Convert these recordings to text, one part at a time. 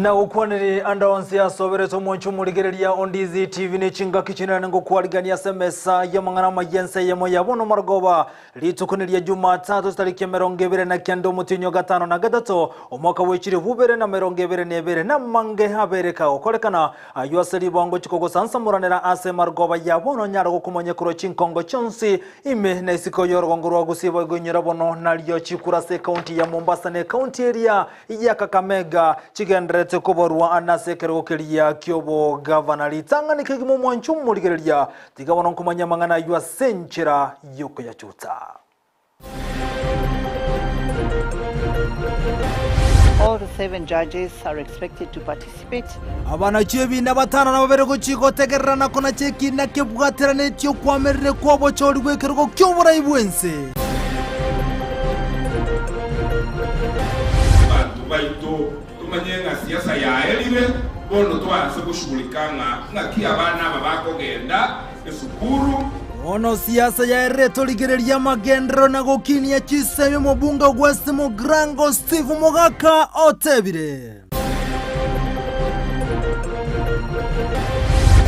Nagokwanire ande onsi asoberete omwancho omorigereria o Ndizi TV ne chingaki chinene ngokwarigania ase emesa y'amang'ana amaya ense eyemo ya bono marogoba. Rituko neria Jumatatu chitariki 29 omotienyi o gatano na gatato omwaka bwe chilifu ibere na 22 namange abere kagokorekana ayio ase ribango chikogosansamoranera ase marogoba ya bono nyare gokomanya korwa chinkongo chionsi ime na isiko y'orogongo rwa Gusii boigo inyora bono nario chikura ase ekaunti ya Mombasa na ekaunti eria ya Kakamega chigendererete koborwa nase ekerogo keria ki'obogavana. Ritang'ani kegima omwancho omorigereria, tiga bono nkomanye amang'ana ayio ase enchera y'okoyachuta. All the seven judges are expected to participate. Abanachi ebiina batano na babere gochia gotegerera na konacha ekiina kebwateranetie okwamerire kw'obochori bw'ekerogo ki'oborai bw'ense. Abanto baito tomanye ng'a siasa yaerire, bono twanse goshughulika ng'a ng'aki abana aba bakogenda esukuru. Bono siasa yaerire torigereria amagenderero na gokinia chisemi omobunge West Mugirango Steve Mogaka otebire.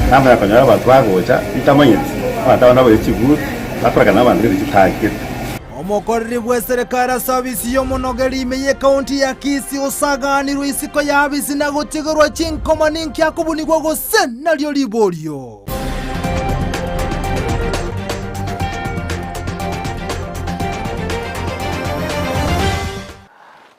Namanya konyora abanto bagocha ntamanyeti, abanto aba nabaye chibuti, bakorekana nabanto gete chitagete. Omokoreri bw'eserekari ase abisi y'omonogeri ime y'ekaunti ya Kisii osaganirwe isiko y'abisi na gotigerwa chinkoma ninki akobunigwa gose nario riborio.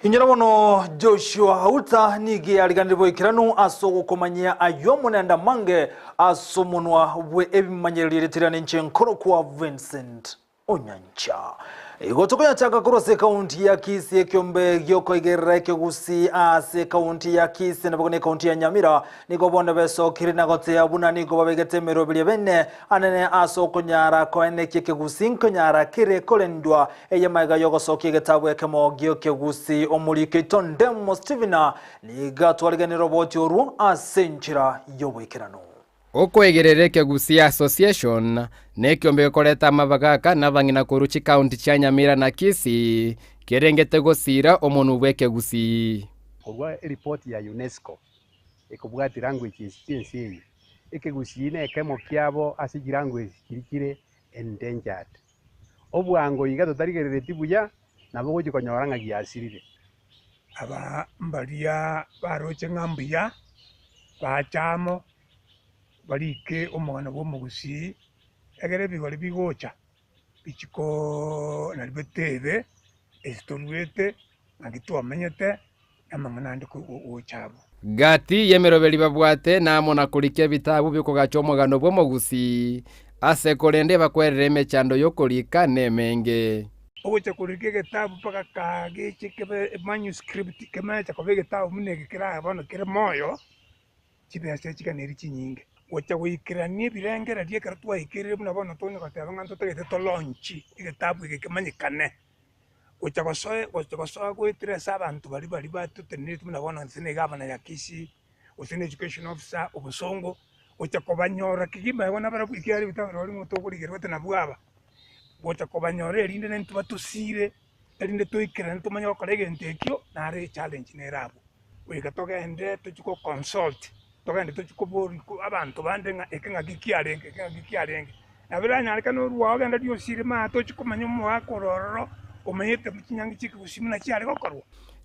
Inyora bono Joshua Auta nigo yariganire boikeranu ase ogokomanyia ayio amo nende amange ase omonwa bwe ebimanyererio ritirane inche nkorokwa Vincent Onyancha. Igo tokoyachaka korwa ase ekaunti ya Kisii ekiombe giokoigerera ekegusii ase ekaunti ya Kisii naboigo na ekaunti ya Nyamira nigo bono besokire na gotea buna nigo babegete emeroberio bene anene ase okonyara koenekia ekegusii nkonyara kere korendwa Eye magega y'ogosokia egetabu ekemo gi'ekegusi omoriko oito Ndemo Stephen nigo atwariganire oboti orwo ase enchera y'oboikeranu. Okoegerera Ekegusi Association nekiombe gekoreta amabagaka na abang'ina korwa chikaunti chia Nyamira na Kisii kerengete gosiira omonwa bw'ekegusi. Korwa eripoti ya UNESCO ekobwatia languages chi'ense eye, ekegusii nekemo kiabo ase chilanguage chiria chire endangered. Obwango iga totarigerereti buya, nabo ogochia konyora ng'a giasirire. Aba mbaria baroche ng'a mbuya, bache amo, barike omogano bw'omogusii, egere ebigori bigocha bichie koo nario bitebe ase toruete, naki twamenyete, na amang'ana ande gocha abwo. Gati y'emeroberi babwate namo na korikia ebitabu bi'okogacha omogano bw'omogusii, ase korende bakwerere emechando y'okorika nemenge. Ogocha korika egetabu mpaka kageche kebe manuscript kemecha koba egetabu buna eke kere aa bono kere moyo, chibesa echiganeri chinyinge. Gocha goikerania ebirengererio ekero twaikerire buna bono tonya goteba ng'a ntotagete to launch egetabu eke kemanyekane. Gocha gosoe gocha gosoa goetera ase abanto baria baria batotenenerete buna bono inse na egavana ya Kisii, gose na education officer obosongo, gocha kobanyora kegima igo nabarabwo ekiagera ebitabu birobio nigo tokorigerwa ete nabwo aba, gocha kobanyora erinde naintwe batosire, erinde toikerane tomanye gokora egento ekio, naro echallenge nere abwo. Goika togende tochie go consult, togende tochie koboria abanto bande ng'a eke ng'aki kiarenge, eke ng'aki kiarenge. Nabo eranyarekane orwao ogende riosire maate ochie komanya omogaka ore ororo omanyete chinyangi chia ekegusii buna chiare gokorwa.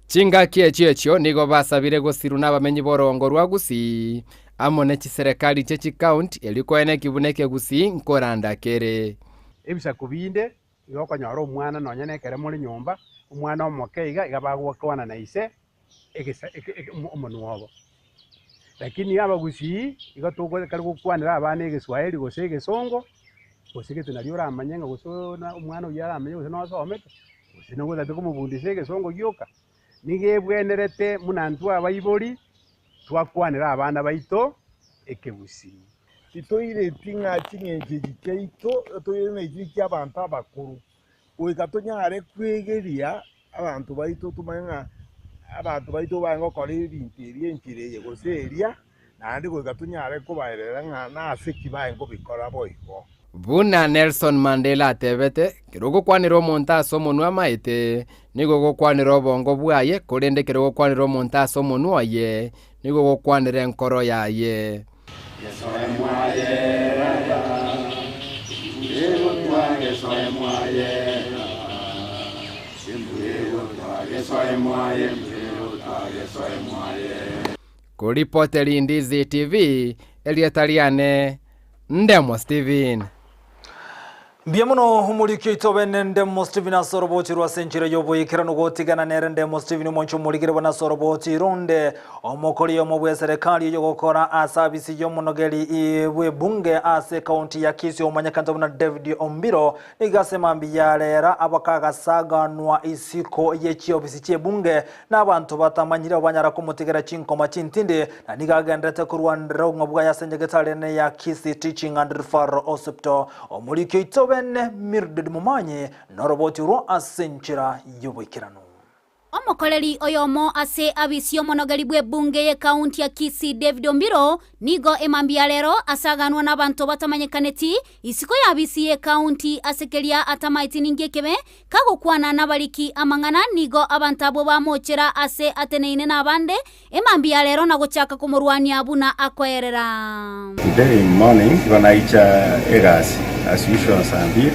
Chingaki echio echio nigo basabire gosirwa nabamenyi b'orogongo rwa Gusii amo ne chiserekari chie chikaunti erio koeneki buna ekegusii nkoranda kere. Ebisaku binde igo okonyora omwana nonya nekere more nyomba, omwana omoke iga, iga bagokwana na ise egesa eke eke omonwa obo. Lakini abagusii igo togokare gokwanera abana egeswahili gose egesongo, gose gete nario oramanye ng'a gose na omwana oyio aramanye gose nosomete, gose nigo otagete komobundisa egesongo gioka. Nigo ebwenerete buna intwe abaibori, twakwanera abana baito ekegusii. Titoireti ng'a ching'encho echi chiaito, toire na echi chi'abanto abakoro, goika tonyare kwegeria abanto baito tomanye ng'a abanto baito baye gokora ebinto ebi enchera eye gose eria, naende goika tonyare kobaerera ng'a nase ki baye nkobikora boigo. Buna Nelson Mandela atebete, Ekero ogokwanera omonto ase omonwa amaete, nigo ogokwanera obongo bwaye, korende ekero ogokwanera omonto ase omonwa oye, nigo ogokwanera enkoro yaye. Koripoteri Ndizi TV, erieta riane Ndemo Steven. Mbuya mono omoriki oito bene Ndemo Steven ase oroboti rwa ase enchera y'oboikeranu gotigana nere Ndemo Steven omonche omorigere buna ase oroboti ronde omokori omo bw'eserekari oyogokora ase abisi y'omonogeri bw'ebunge ase ekaunti ya Kisii omanyekanete buna David Ombiro nigo ase mambia ya rera abakagasaganwa isiko ye chiofisi chi'ebunge na abanto batamanyire banyara komotigera chinkoma chintindi na nigo agenderete korwanera obogima bwaye ase enyagetari enene ya Kisii Teaching and Referral Hospital. Omoriki oito bene Mildred Momanyi noroboti orwo ase enchera y'oboikeranu. Omokoreri oyomo ase abisi y'omonogeri bw'ebunge y'ekaunti ya Kisii David Ombiro nigo emambia ya rero asaganwa n'abanto batamanyekaneti isiko y'abisi y'ekaunti ase keria atamaeti ninki ekebe kagokwana nabariki amang'ana nigo abanto abwo bamochera ase ateneine nabande emambia ya rero na gochaka komorwania buna akoerera. Today morning igo naicha egasi as usual saa mbili,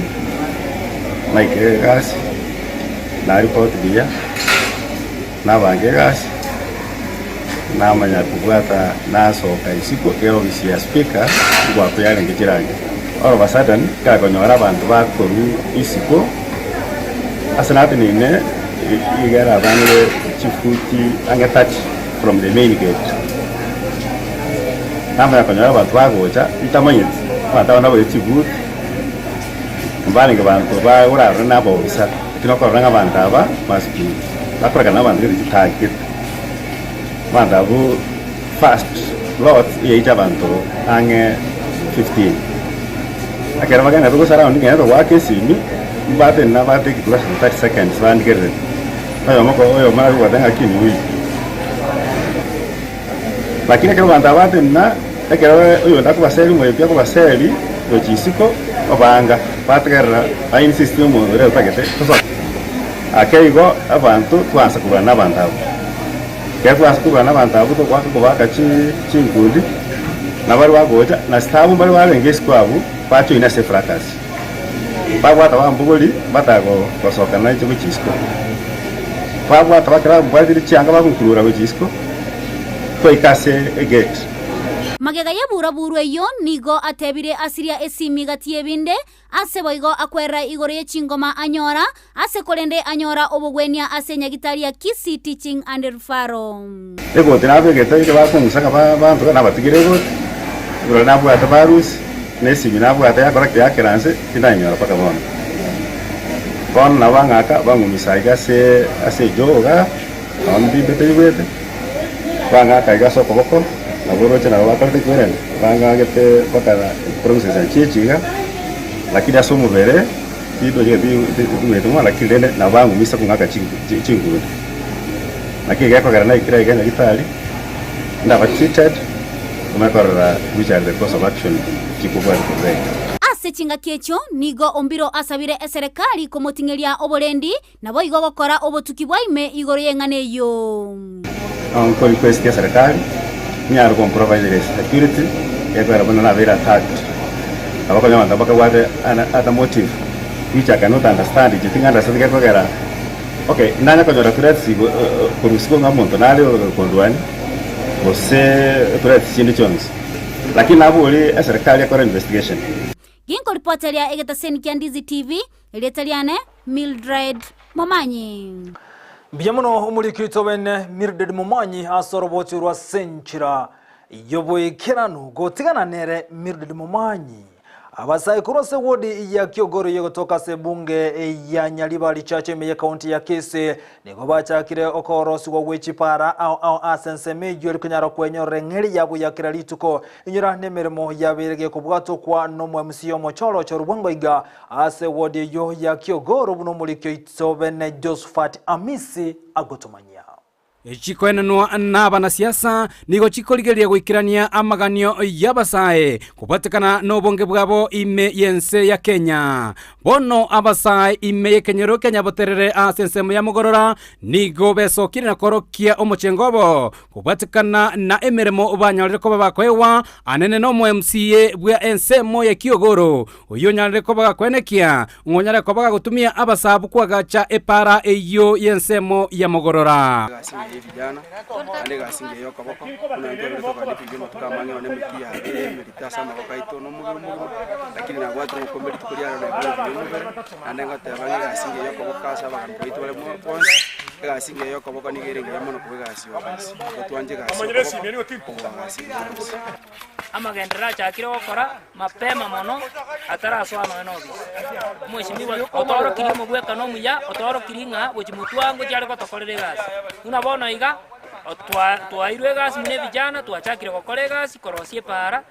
naikire egasi, na report buya, nabanga egasi, namanya kobwata nasoka isiko e ofisi ya speaker ngwakwa yarenge chirangi. All of a sudden nkakonyora abanto bakorwa isiko ase nateneine iga erabanire chifuti ang'e 30 from the main gate. Namanya konyora abanto bagocha ntamanyeti, abanto aba nabaye chibuti, mbarenge banto bagorarore na abaofisa, lakini okorora ng'a abanto aba must be bakorekana na abanto gete chitagete. Abanto abwo first lot eyaicha abanto ang'e 15. Ekero bagenderete gocha round ng'ende goaka esimi, mbatenena batake less than 30 seconds bandigererete. Oyomo ko oyomo aragoteba ng'a lakini huyu. Lakini ekero abanto aba batenena, ekero oyonde akobaseri omoebi akobaseri gochia isiko, obanga, bategerera ba insist omonto oria otagete tosoke. Ake igo abanto twansa korwana na abanto abwo. Ekero twansa korwana na abanto abwo togoaka kobaaka chinkundi, nabaria bagocha, na staff mbare barenge isiko abwo, bajoin ase efracas. Babwata bambogori bataka gosoka nainche gochia isiko. Babwata bakera bambwatire chianga bagonkurura gochia isiko, twaika ase egate. Magega y'eburaburu eyio nigo atebire asiria esimi gati y'ebinde, ase boigo akwerera igoro ye chingoma anyora, ase korende anyora obogwenia ase enyagitari ya Kisii Teaching and Referral. Egoti nabegete ekero bakong'usa ng'a banto nabatigire egoti, igoro nabwate barusi, na esimi nabwate yakora ki yakera nse, tindayenyora mpaka bono. Bono nabo bang'aka bang'umisa iga ase ase ejoo igaa, nonye mbimbete igwete, bang'aka iga ase okoboko, nabo oroche nabo bakorete ki korende, bang'agete mpaka promises chiachi iga, lakini ase omobere. Tindoche ting'wete mono, lakini rende nabo bang'umisa kong'aka chinkundi. Naki gekogera naikire aiga nyagitari, ndaba treated, omanye korora which are the course of action chikobwatia korwa iga. Ase chingaki echio nigo Ombiro asabire eserekari komoting'eria oborendi, naboigo gokora obotuki bwa ime igoro y'eng'ana eyio. Nko request eserekari ninyare komprovidera security gekogera buna nabeire attacked nabo okonyora abanto bakabwate other motive which I cannot understand inche ting understand gekogera okay nanye konyora threats korwa isiko ng'a omonto nare kondwania gose threats chinde chionsi lakini nabori eserekari ekore investigation. Ginkoripoteria egetaseni kia Ndizi TV, erieta riane Mildred Momanyi. Mbuya mono omoriki oito bene Mildred Momanyi ase orobochi rwa Senchera y'oboikeranu gotigana nere Mildred Momanyi. Abasae korwa ase ward ya Kiogoro yegotoka ase ebunge ya Nyaribari Church ime y'ekaunti ya Kisii nigo bachakire okorosigwa gwe chipara ao ao ase ensemo eyio eri konyara kwenyorera eng'eri yabo ya kera rituko. Inyora nemeremo yabeire gekobwatokwa nomo MC omochoro ochoru bwango iga Ase ward eyio ya Kiogoro buna omoriki oito bene Josephat Amisi agotomanyia. Chikoenanwa nabanasiasa nigo chikorigereria goikerania amaganio y'abasae kobwatekana nobonge bwabo ime y'ense ya Kenya. Bono abasae ime y'ekenyoro kia Nyaboterere ase ensemo ya Mogorora nigo besokire na korokia omochengo obo kobwatekana na emeremo banyorire koba bakoegwa anene nomo MCA bwa ensemo ya Kiogoro oyio onyarire koba gakoenekia ng'a onyare koba gagotumia abasabu koagacha epaara eyio y'ensemo ya Mogorora. Egasi engiya y'evijana, naende egasi engiya y'okoboko, buna intwe abere tokogenda ebibe amatuko amange nonye emeki yabeire emerito ase amaboko aito na omobere omogima, lakini nabwatire obokombe rituko ria rero naigure buya omobere, naende ngoteba ng'a egasi engiya y'okoboko ase abagambi baito bare mo bonsi, egasi engiya y'okoboko nigo ere engiya mono kobua egasi yonsi. Igo twanche egasi y'okoboko kobua egasi ende yonsi. Amagenderero achakire gokora mapema mono atarasoa nonya nobisi. Omweshimiwa otoorokirie omobwekano omuya, otoorokirie ng'a gochia motwe ngochia are gotokorera egasi. Buna bono iga, otwa twairwe egasi buna evijana, twachakire gokora egasi, korosia epaara,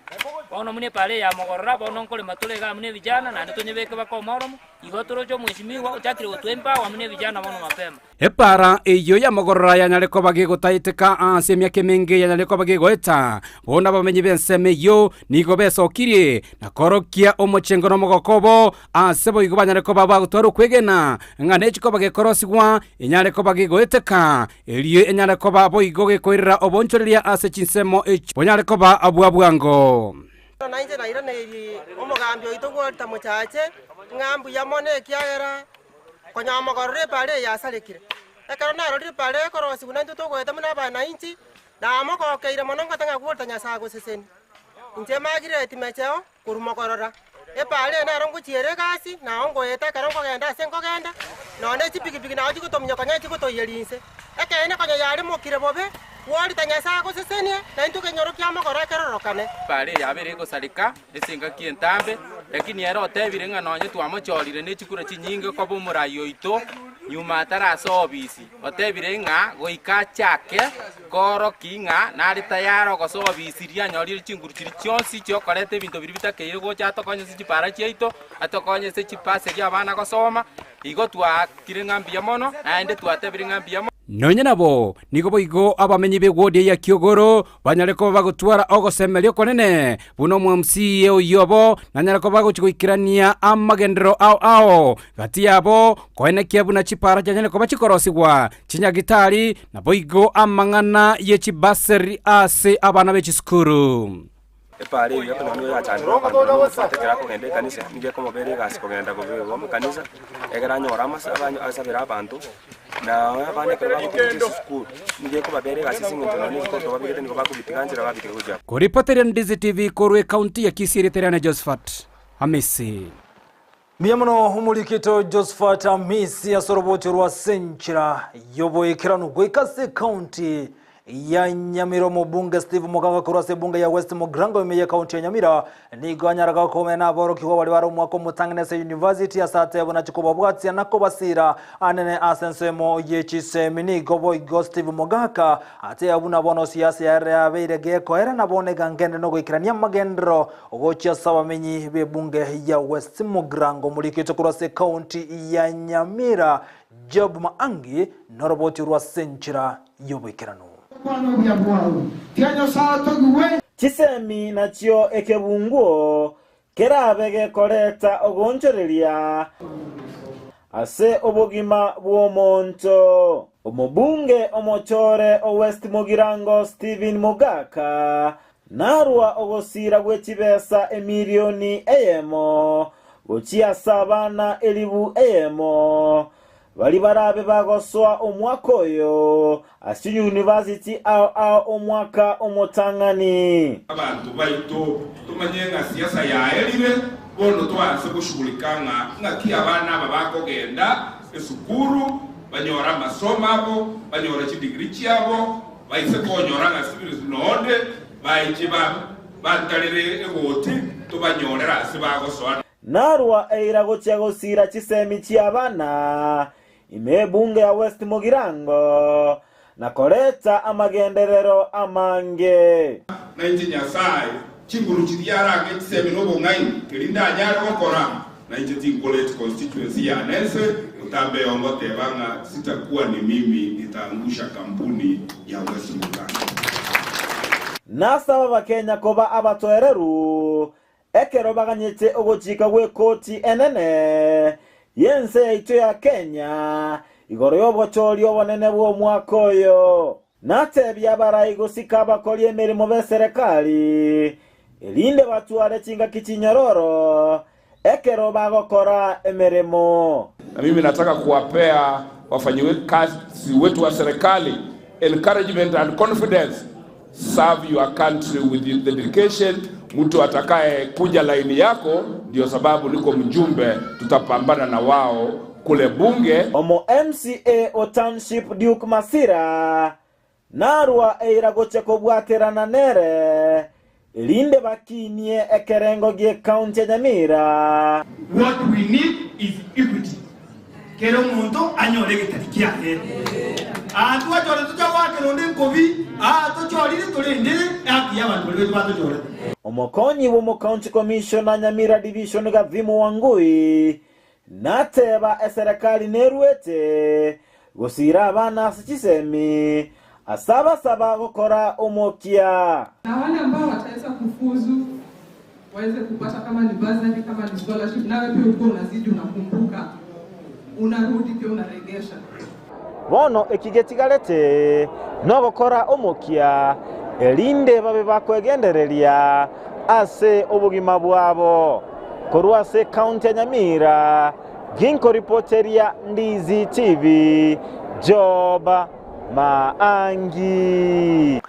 bono buna epaara eye ya mogorora, bono nkorema tore igaa buna evijana, naende tonyebeke baka omoromo, igo toroche omweshimiwa ochakire gotoa empower buna evijana bono mapema. Epaara eyio y'amagorora yanyare koba gegotaeteka ase emiaka emenge yanyare koba gegoeta. Bono abamenyi b'ensemo eyio nigo besokirie na koorokia omochengo na omogoko obo, ase boigo banyare koba bagotwara okwegena ng'a nechi koba gekorosigwa enyare koba gegoeteka, erio enyare koba boigo gekoirera oboonchoreria ase chinsemo echio bonyare koba bwa bwango. Na inche nairaneirie omogambi oito Walter Mochache ng'a mbuya mono ekiagera Konya omogororo epaara eye yasarekire. Ekero narorire epaara ekorosigwa naintwe togoeta buna abanainchi, namogokeire mono ngote ng'a gworete Nyasae agosesenie. Inche Margaret Mecheo korwa mogorora. Epaara eye nero ngochiera egasi, nao ngoeta ekero nkogenda ase nkogenda, nonya ne chipigipigi nao chigotominyoka konya chigotoiyeria inse. Ekeene konya yaremokire bobe, gworete Nyasae agosesenie, naintwe ekenyoro kia mogoro ekerorokane. Epaara eye yabeire egosareka ase engaki entambe, lakini ere otebire ng'a nonye twamochorire ne chikura chinyinge koba omorai oito, nyuma atarasoa obisi, otebire ng'a goika achake koorokia ng'a nare tayari ogosoa obisi riria anyorire chinguru chiria chionsi chiokoreta ebinto biria bitakeire gocha atokonye ase chipara chiaito, atokonye ase chibasari abana gosoma, igo twaakire ng'a mbuya mono, naende twatebire ng'a mbuya mono. Nonya nabo, nigo boigo abamenyi b'egwodi ya Kiogoro banyare koba bagotwara ogosemeria okonene, buna omwamca oyio obo nanyare koba agochia goikerania amagenderero ao ao gati yabo, koenekia buna chipara chianyare koba chikorosigwa, chinyagitari, naboigo amang'ana ye chibaseri ase abana be chisukuru. Epaara eyio ekonyora nigo yachandire abanto buna omosubati ekero akogenda ekanisa, nigo ekomobera egasi kogenda kobe omokanisa, ekero anyore amasa abanyo asabere abanto, na abana ekero bagotoka gochia esukuru, nigo ekobabera egasi ase eng'encho nonye na ebikoroto babegete nigo bakobitiga nchera babitiga gochia abwo. Koripoteria Ndizi TV korwa ekaunti ya Kisii rieta riane Josephat Hamisi. Mbuya mono omorikito Josephat Hamisi ase oroboti orwa ase enchera y'oboikeranu goika ase ekaunti ya Nyamira. Omobunge Steve Mogaka korwa ase ebunge ya West Mugirango ime y'ekaunti ya Nyamira nigo anyaraga komenya naborokigwa baria bare omwaka omotang'ani ase university ase atebwe nachi kobabwatia na kobasira anene ase ensemo ye chisemi. Nigo boigo Steve Mogaka ateba buna bono siasa yaye yabeire gekoera na bono egangende nogoikerania amagenderero Gochia ase abamenyi b'ebunge ya West Mugirango omorikete korwa ase ekaunti ya Nyamira, Job Maangi, noroboti orwa ase enchera y'oboikeranu. Chisemi nachio ekebunguo kerabe gekoreta ogoonchoreria ase obogima bw'omonto. Omobunge omochore o West Mugirango Stephen Mogaka Narua ogosiira gwe chibesa emilioni eyemo gochia ase abana elifu eyemo, baria barabe bagosoa omwaka oyo ase chiyunivasiti ao ao omwaka omotang'ani. Abanto baito tomanye ng'a siasa yaerire, bono twanse goshughulika ng'a ng'aki abana aba bakogenda esukuru, banyore amasomo abo, banyore chidegree chiabo, Baise konyora ng'a Sibirisi nonde baiche bantarere egoti, tobanyorere ase bagosoa. Narua eira gochia gosiira chisemi chi'abana ime ebunge ya West Mugirango na koreta amagenderero amange. Nainche Nyasae, chinguru chiria arange chisemi na obong'aini, erinde anyare gokora. Na inche tinkoreti constituency yane ense, botambe eyo ngoteba ng'a sitakuwa ni mimi nitaangusha kampuni ya West Mugirango. Nasaba Abakenya koba abatoereru ekero baganyete ogochika gw'ekoti enene y'ense yaito ya Kenya igoro y'obochori obonene bw'omwaka oyo. Natebie abarai gosika abakori emeremo b'eserekari, erinde batware chingaki chinyororo ekero bagokora emeremo. Na mimi nataka kuwapea wafanyikazi wetu wa serikali encouragement and confidence, serve your country with the dedication. Mtu atakaye kuja laini yako, ndio sababu niko mjumbe, tutapambana na wao kule bunge. Omo MCA o Township Duke Masira narua eira gochia kobwaterana nere erinde bakinie ekerengo gi'ecounty ya Nyamira. What we need is equity. Kera omonto anyore egetari kiaye. Aa twachorire tocha goakera onde nkobi, aa tochorire torendere ehaki y'abanto baria baito batochorete. Omokonyi bw'omocounty commissioner Nyamira Division Gathimu Wangui Nateba eserekari neruete gosiira abana ase chisemi, ase abasaba gokora omokia. Na wale ambao wataweza kufuzu waweze kupata kama ni bursary, kama ni scholarship, nawe pia ulikuwa unazidi unakumbuka, unarudi pia unaregesha. Bono eki getigarete nogokora omokia, erinde babe bakwegendereria ase obogima bwabo. Korwa ase ekaunti ya Nyamira, ginkoripoteria Ndizi TV, Job Maangi.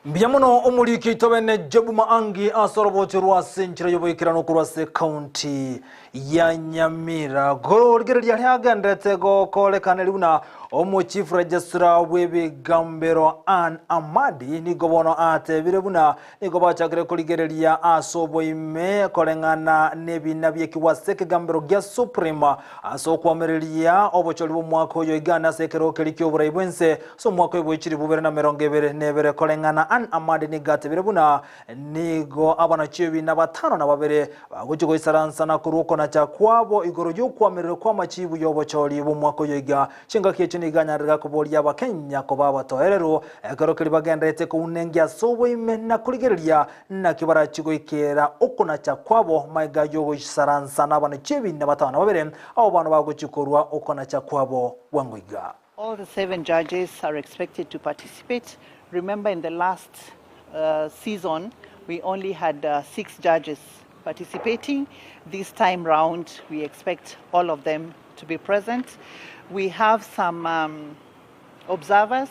Mbuya mono omoriki oito bene Job Maangi ase orobocho rwa ase enchera y'oboikeranu korwa ase ekaunti ya Nyamira. Korigereria aria agenderete gokorekana eri buna omochief registrar bw'ebigambero Ann Amadi nigo bono atebire buna Nigo bachakire korigereria ase oboime koreng'ana n'ebiina bi'ekigwa ase ekegambero gia Supreme ase okwamereria obochori bw'omwaka oyo igane ase ekerogo keria ki'oborai bw'ense ase omwaka oyo bwe chilifu bibere na emerongo ebere na ebere koreng'ana Ann Amadi nigo atebire buna nigo abanachi ebiina batano na babere bagochia goisaransa na korwa okonacha kwabo igoro y'okwamererwa kw'amachibu y'obochori bw'omwaka oyo iga Chingaki echio nigo anyarire koboria Abakenya koba abatoereru, ekero keria bagenderete kounengia ase oboime na korigereria naki barachie goikera okonacha kwabo magega y'ogoisaransa n'abanachi ebiina batano na babere, abo bano bagochia korua okonacha kwabo bwango iga. All the seven judges are expected to participate. Remember in the last uh, season, we only had uh, six judges participating. This time round, we expect all of them to be present. We have some um, observers,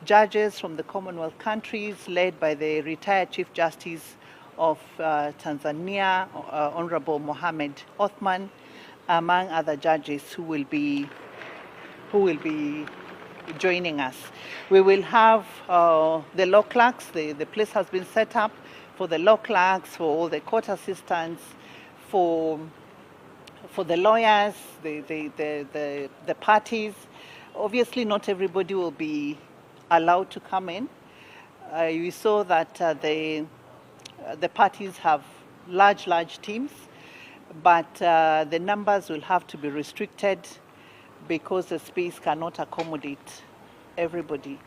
judges from the Commonwealth countries, led by the retired Chief Justice of uh, Tanzania, uh, Honorable Mohamed Othman, among other judges who will be who will be joining us. We will have uh, the law clerks. The, the place has been set up for the law clerks, for all the court assistants, for for the lawyers, the, the, the, the, the parties. Obviously, not everybody will be allowed to come in. Uh, we saw that uh, the, uh, the parties have large, large teams, but uh, the numbers will have to be restricted because the space cannot accommodate everybody.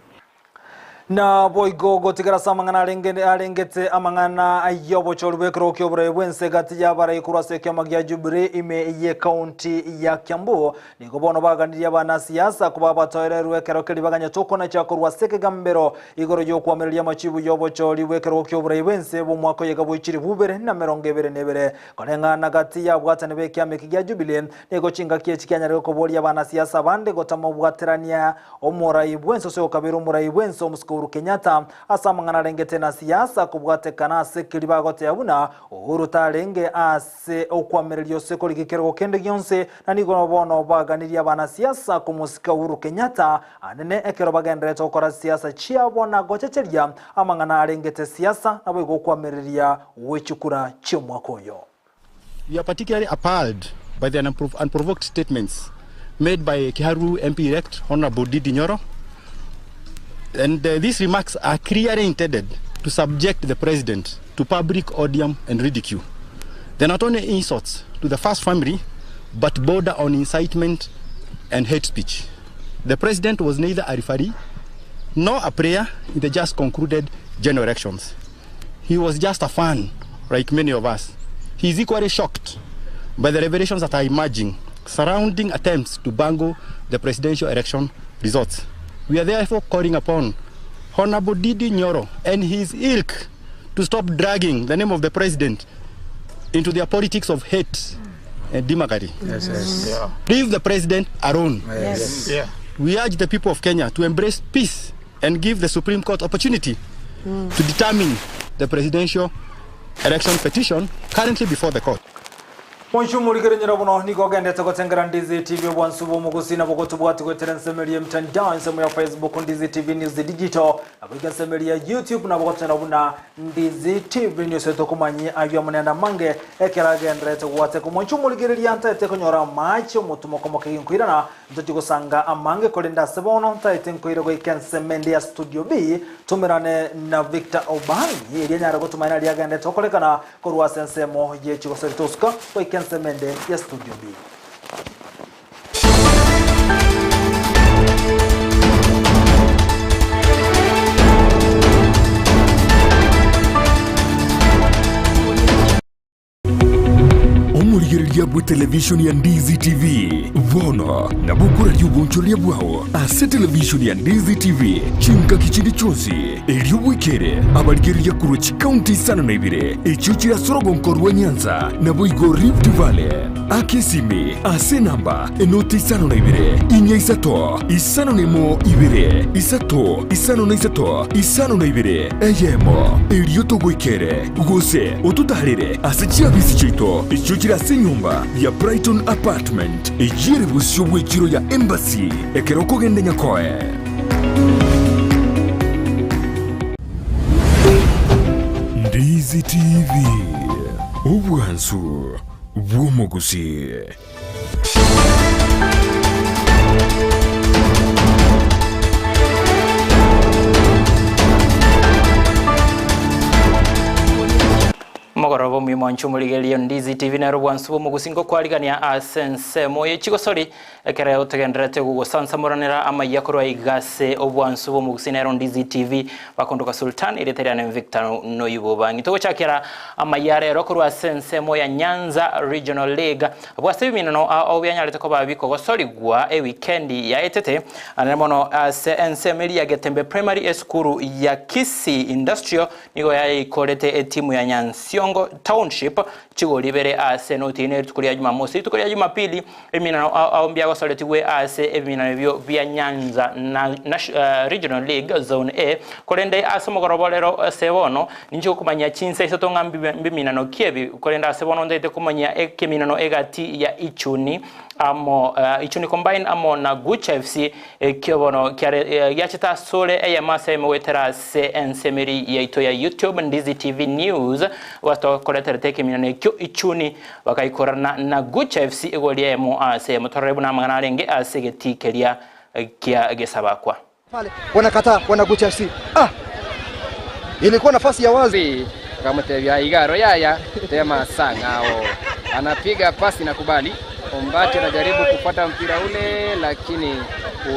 Naboigo gotigara ase amang'ana arenge arengete amang'ana y'obochori bw'ekerogo ki'oborai bw'ense gati y'abarai korwa ase ekioma gia Jubilee ime y'ekaunti ya Kiambu. Nigo bono baganirie abanasiasa koba abatoererwe ekero keria baganyete okonacha korwa ase ekegambero igoro y'okoamereria amachibu y'obochori bw'ekerogo ki'oborai bw'ense bw'omwaka oyega bwe chilifu ibere na emerongo ebere na ebere. Koreng'ana gati y'abwatani b'ekiama eki gia Jubilee, nigo chingaki echi kianyarire koboria abanasiasa bande gotamobwaterania Omorai bw'ense ase okabere omorai bw'ense omosike Uhuru Kenyatta ase amang'ana arengete na siasa kobwatekana ase keria bagotea buna Uhuru tarenge ase okwamereria ose korigia ekerogo kende gionsi na nigo bono baganirie abanasiasa komosika Uhuru Kenyatta anene ekero bagendererete gokora siasa chiabo na gochecheria amang'ana arengete siasa naboigo okwamereria gwe chikura chi'omwaka oyo. We are particularly appalled by the unprovoked statements made by Kiharu MP-elect Honorable Ndindi Nyoro. And uh, these remarks are clearly intended to subject the president to public odium and ridicule. They are not only insults to the first family, but border on incitement and hate speech. The president was neither a referee nor a player in the just concluded general elections. He was just a fan, like many of us. He is equally shocked by the revelations that are emerging surrounding attempts to bungle the presidential election results. We are therefore calling upon Honorable Didi Nyoro and his ilk to stop dragging the name of the president into their politics of hate and demagoguery. Yes, yes. Yeah. Leave the president alone. Yes. Yes. Yeah. We urge the people of Kenya to embrace peace and give the Supreme Court opportunity to determine the presidential election petition currently before the court. Mwanche omorigereria bono nigo ogendete gotengera Ndizi TV obwansu bw'omogosi nabo gotobwati goetera ensemo eria emitandao ensemo ya Facebook Ndizi TV News Digital nabo iga ensemo eria ya YouTube nabo gotenda buna Ndizi TV News tokomanyie ayio amo nende amange ekero agenderete gwateka. Mwanche omorigereria ntaete konyora amache omotumo komoke ginkoirana ntochi gosanga amange korende ase bono ntaete nkoire goika ensemo ende ya Studio B tomerane na Victor Obangi erio anyare gotomanya naria agenderete gokorekana Korwa ase ensemo ye chigosori tosuka goika ensemo ende ya Studio B. Omorigereria bwe televishoni ya Ndizi TV bono nabo okoraria obonchoreria bwao ase televishoni ya Ndizi TV chingaki chinde chionsi. Erio bwekere abarigereria korwa chikaunti isano na ibere echio chire ase orogonko rwa Nyanza, naboigo Rift Valley. Aka esimi ase enamba enoti isano na ibere, inya isato, isano na emo ibere, isato, isano na isato, isano na ibere, eyemo. Erio togoikere, gose ototaarere ase chiabisi chiaito echio chire ase enyomba ya Brighton Apartment, eyio ere bosio bw'echiro ya Embassy, ekero okogenda Nyakoe. Ndizi TV, obwansu bw'omogusii. Omogoroba omuya mwanche omorigereria Ndizi TV nero obwansu bw'omogusi ngokwarigania ase ensemo ye chigosori Ekero togendererete gogosansamoranera amayia korwa iga ase obwansu bw'omogusii nero Ndizi TV, bakondoka Sultan, erieta riane Victor Noyubobangi. Togochakera amayia rero korwa ase ensemo ya Nyanza Regional League, abwo ase ebiminano ao bianyarete koba bikogosorigwa ewikendi yaetete, anene mono ase ensemo eria ya Getembe Primary esukuru ya Kisii Industrial nigo yaikorete etimu ya Nyansiongo Township chigori ibere ase enoti eye nerituko ria Jumamosi. Rituko ria Jumapili Ebiminano ao mbiagosoretigwe ase ebiminano ebio bia Nyanza na Regional League Zone A, korende ase omogoroba o rero ase bono ninche gokomanyia chinsa isato ng'a mbiminano ki ebi, korende ase bono ntaete komanyia ekeminano egati ya Ichuni amo Ichuni Combined amo na Gucha FC ekio bono kiare giachete asore eyemo ase eyemo goetera ase ensemeri yaito ya YouTube Ndizi TV News gwatokoreterete ekeminano ekio Ichuni Bagaikorana na Gucha FC igoro eyemo ase eyemo. Torore buna amang'ana arenge ase egetii keria kia gesabakwa. Pale wanakataa wana Gucha FC. Ah! Ilikuwa nafasi ya wazi. Akamotebia, Iga aro yaya, tema sang'ao. Anapiga pasi na kubali. Ombati anajaribu kufuata mpira ule, lakini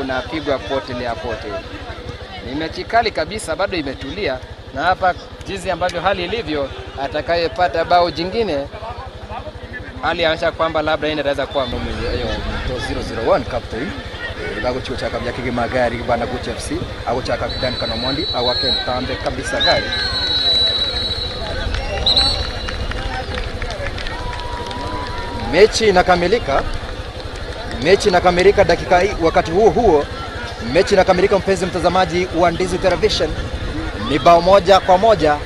unapigwa potelea pote. Ni mechi kali kabisa, bado imetulia, na hapa jinsi ambavyo hali ilivyo, atakayepata bao jingine hali yaonyesha kwamba labda yeye ataweza kuwa to 001 captain bagochia gochaka buya kegima gari bana Gucha FC agochaka Duncan Omondi agoaka entambe kabisa gari. Mechi inakamilika, mechi inakamilika dakika hii. Wakati huo huo mechi inakamilika, mpenzi mtazamaji wa Ndizi Television, ni bao 1-1.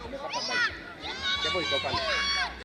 Umepata mic.